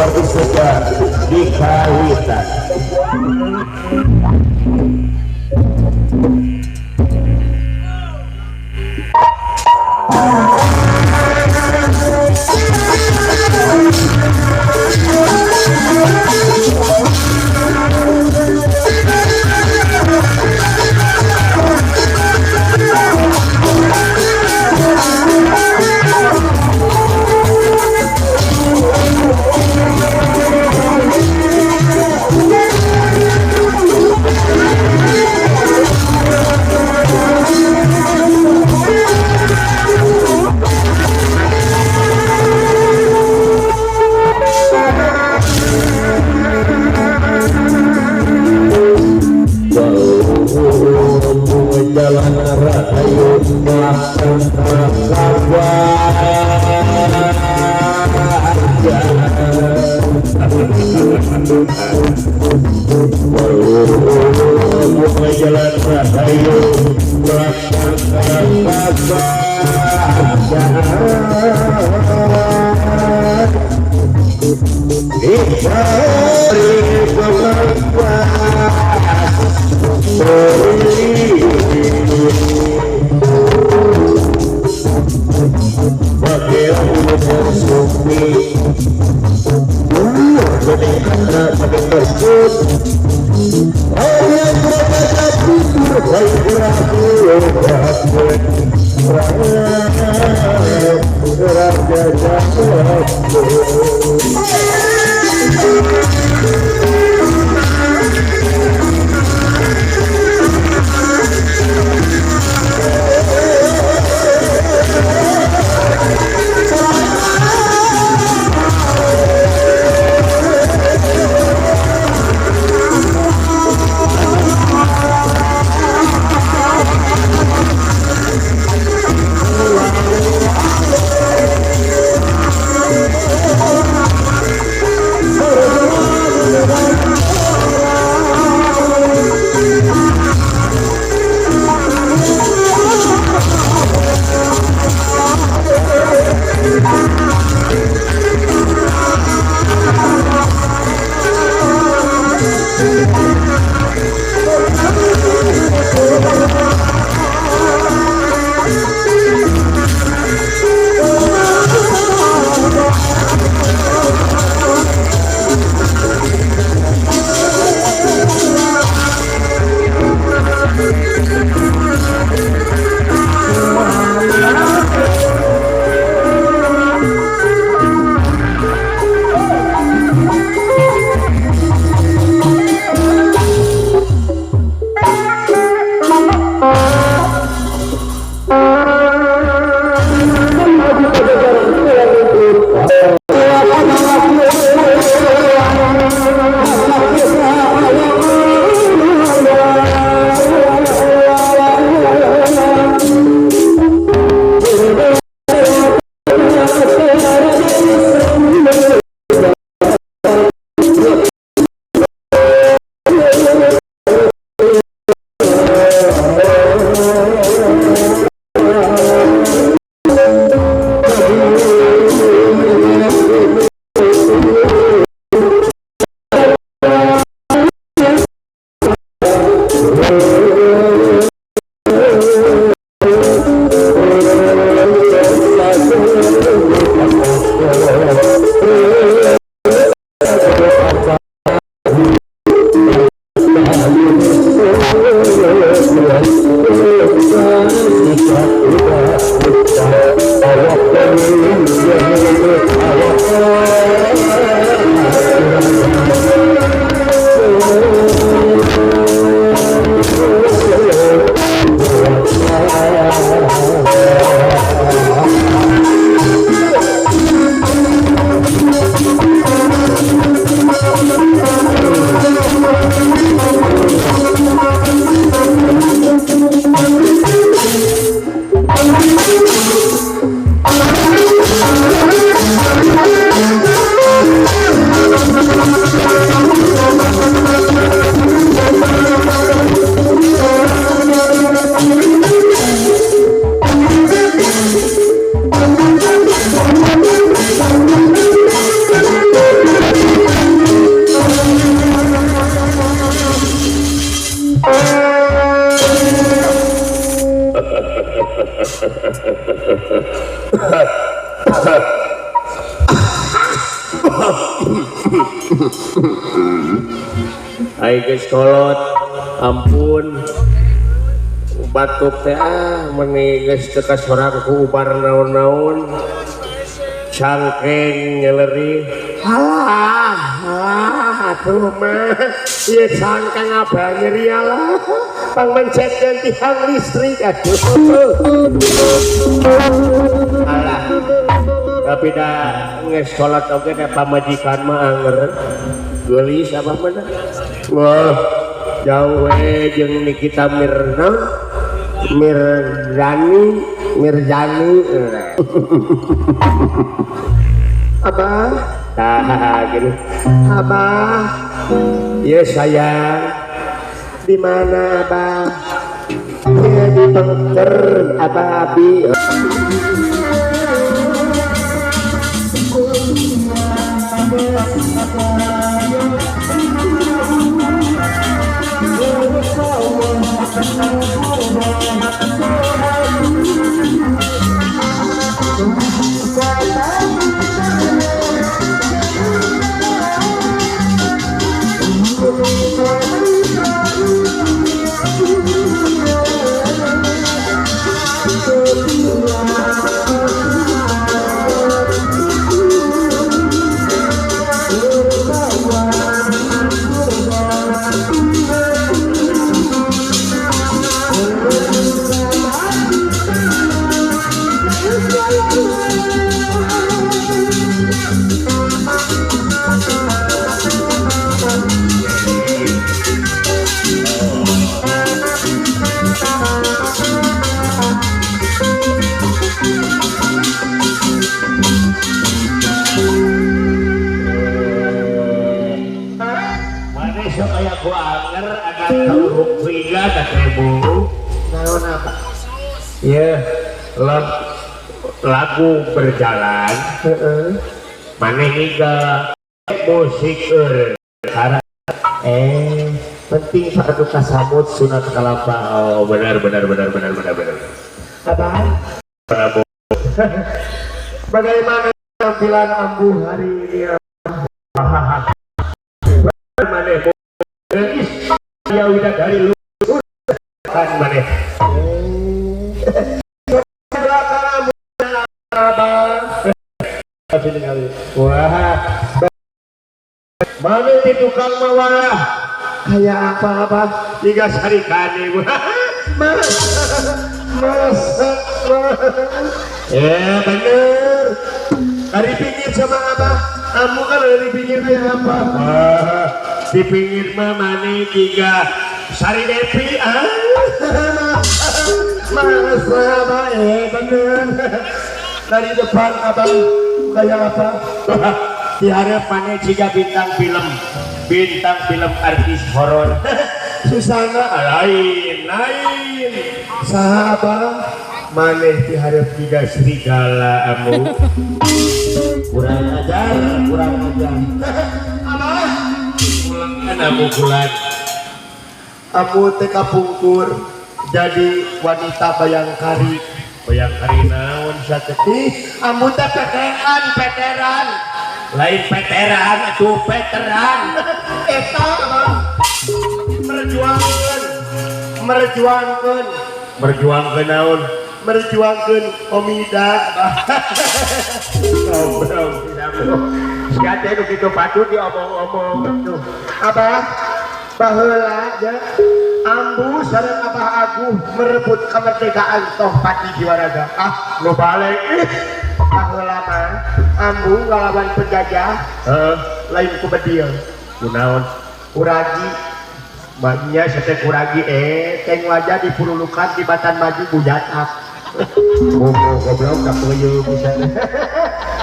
Seperti sejak dikawitan. Jalan rahayu jalan rahayu. Thank you. Ai geus kolot, ampun. Batuk teh ah meni geus teu kasorang ku ubar naon-naon. Cangkeng nyeleri. Halah, halah atuh mah. Ieu cangkeng abah nyeri alah. Pangmencetkeun tiang listrik aduh. Alah. Tapi da geus kolot oge da pamajikan mah anger. Geulis abah mah da. Wah, jauh we jeung Nikita Mirna. Mirzani, Mirzani. Abah, Tah gini. Abah, Iya sayang. Di mana Abah? Ya di bunker, Abah Abi. Mana sok aya ku anger ada kauruk tiga tak ribu. Naon Abah? Iya, lagu berjalan. Heeh. Mana higa musik cara Penting Pak anu kasamut sunat kelapa. Oh, benar benar benar benar benar benar. Abah, Prabowo. Bagaimana penampilan Ambu hari ini? Mana ya udah dari luhur kan mana? Belakang Ambu Abah. Sini kali. Wah, mana di tukang mawar? Kayak apa Abah? Tiga sarikani. Mas, mas, mas. Ya bener. Dari pinggir sama Abah. Ambu kan ada di pinggir kayak apa? Wah, di pinggir mah mana tiga Sari Devi. Ah. Mas, Abah, bener. Dari depan Abah kayak apa? Di harapannya jika bintang film artis horor. Susana, Lain, lain. Saha Abah? Maneh diharap tiga serigala amu. Kurang ajar, kurang ajar. Abah, Pulangan amu bulan. Ambu teh kapungkur jadi wanita bayangkari. Bayangkari naon saketik. Ih, ambu teh veteran, veteran. Lain veteran, atuh veteran. Eta Abah. Merjuangkeun, merjuangkeun, Berjuang ke naon? Merjuangkeun Komida. Abah. Goblok, sia teh nu kitu patut diomong-omong tuh. Abah, baheula ya. Ambu sareng Abah Aguh merebut kemerdekaan Tohpati Jiwaraga. Ah, nu balik. Ih. Baheula mah Ambu ngalawan penjajah Heeh, lain ku bedil, kunaon? Kuragi. Maknya sia teh kuragi. Teng wajah dipurulukan di batan maju bujatak. Bobo goblok ka peuyeum pisan.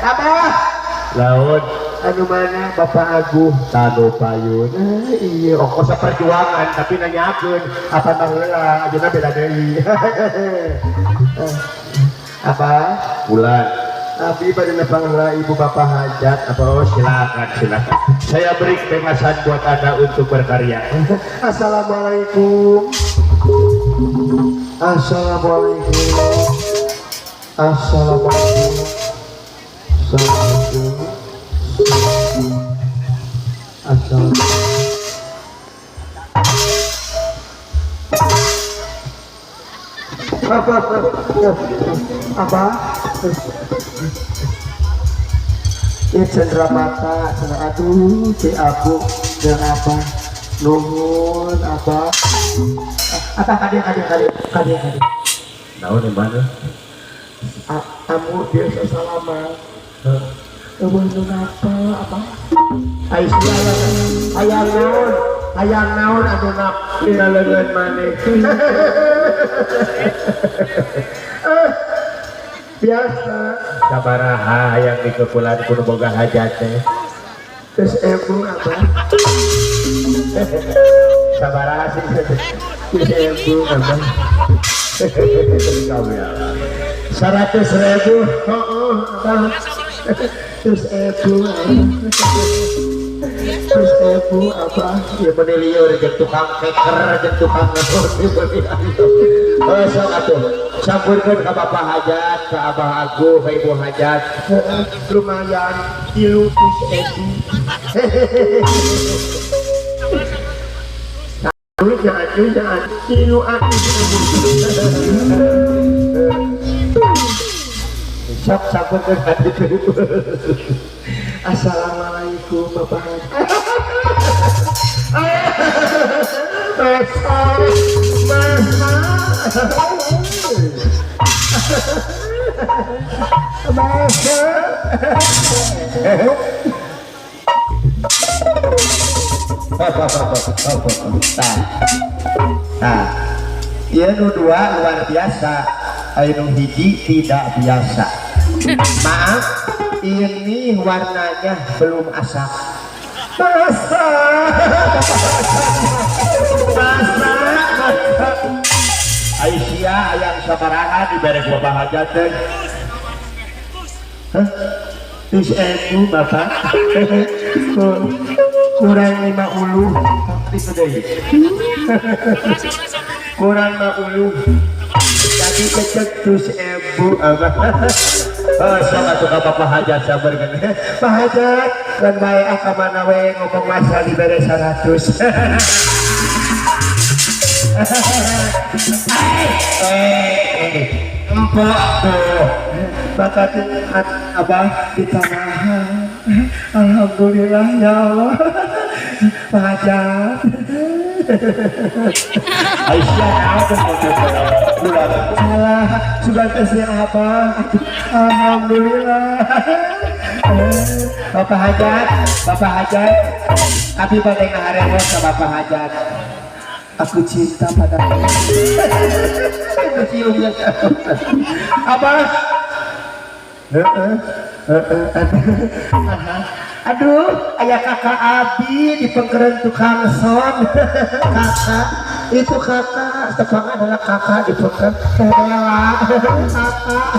Abah, Laun anu mana Bapak Aguh? Tanu payun. Iya, ongkos perjuangan tapi nanyakeun apa baheula ajeuna beda deui. Apa? Bulan. Abi bade nepang heula ibu bapak hajat. Apa oh, silakan silakan. Saya beri kebebasan buat Anda untuk berkarya. Assalamualaikum. Assalamualaikum. Assalamualaikum. Assalamualaikum. Assalamualaikum. Apa apa? Ya cendera mata, cendera aduh, si aku dan apa? Nuhun apa? Apa kade kade kade kade kade. Naon di mana? Kamu biasa salaman. Eueuh nu apa apa? Aisyah hayang naon? Hayang naon anu nap dina leungeun maneh. Biasa. Sabaraha hayang dikepulan ku nu boga hajat teh. Terus ebu apa? Sabaraha sih. Terus ebu apa? 100.000. Oh, apa? Terus ebu apa? Terus ebu apa? Ya meni lieur jeung tukang keker jeung tukang ngeun meuni atuh. Oh sok atuh. Sampurkeun ka Bapak Hajat, ka Abah Agu, ka Ibu Hajat. Lumayan 300.000. Jangan, tilu Sok sampurkeun ka ditu. Assalamualaikum Bapak Hajat. Masa, masa. Nah, ieu nu dua luar biasa, anu hiji tidak biasa. Maaf, ini warnanya belum asak. Masa, masa, masa. Aisyah yang sabaraha dibere ku Bapak Hajat teh. Hah? Terus ebu Bapak. Kurang 50. Itu deui. Kurang 50. Tapi kecek terus ebu apa? Oh, sama suka Bapak Hajat sabar kan. Pak Hajat kan bae ah ka mana we ngomong masa dibere 100. Empok tuh. Bakat abah ditanahan. Alhamdulillah ya Allah. Pak Hajat. Aisyah salah sudah kasih apa? Alhamdulillah. Bapak Hajat, Bapak Hajat, abi bade ngaharewos ka Bapak Hajat. Aku cinta padamu. Apa? Aduh, ayah kakak abi di pengkeren tukang son. Kakak, itu kakak, tepang adalah kakak di pengkeren. Rela, kakak.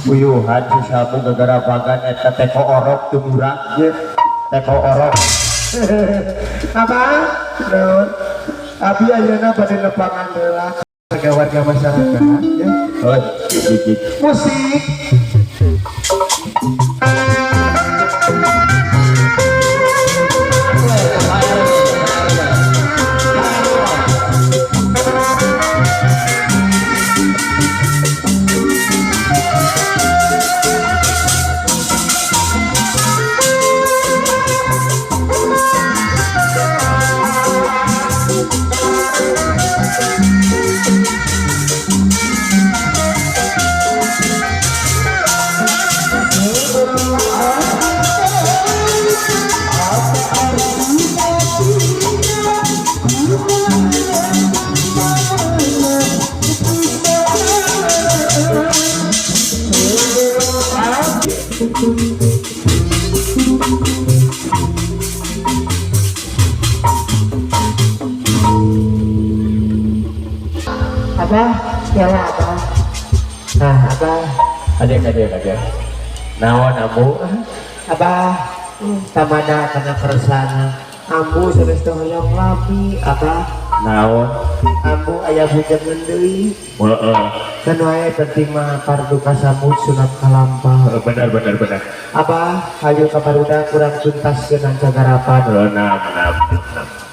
Uyuhan si sabu gegara bagan eta teko orok teu murah ye teko orok. Apa? Naon? Abi ayeuna bade nepangan heula warga-warga masyarakat ya. Oh, musik. Apa? Ya apa? Nah, apa? Adek adek adek. Naon, Ambu? Abah, tamada kana kersana. Ambu sanes teh hoyong lami, Abah. Naon? Ambu aya bujangan deui. Heeh. Kan wae penting mah fardu kasamud, sunat kalampah. Benar benar benar. Abah, hayu ka barudak, urang tuntaskeun cagarapan. Heeh, nah, nah, nah.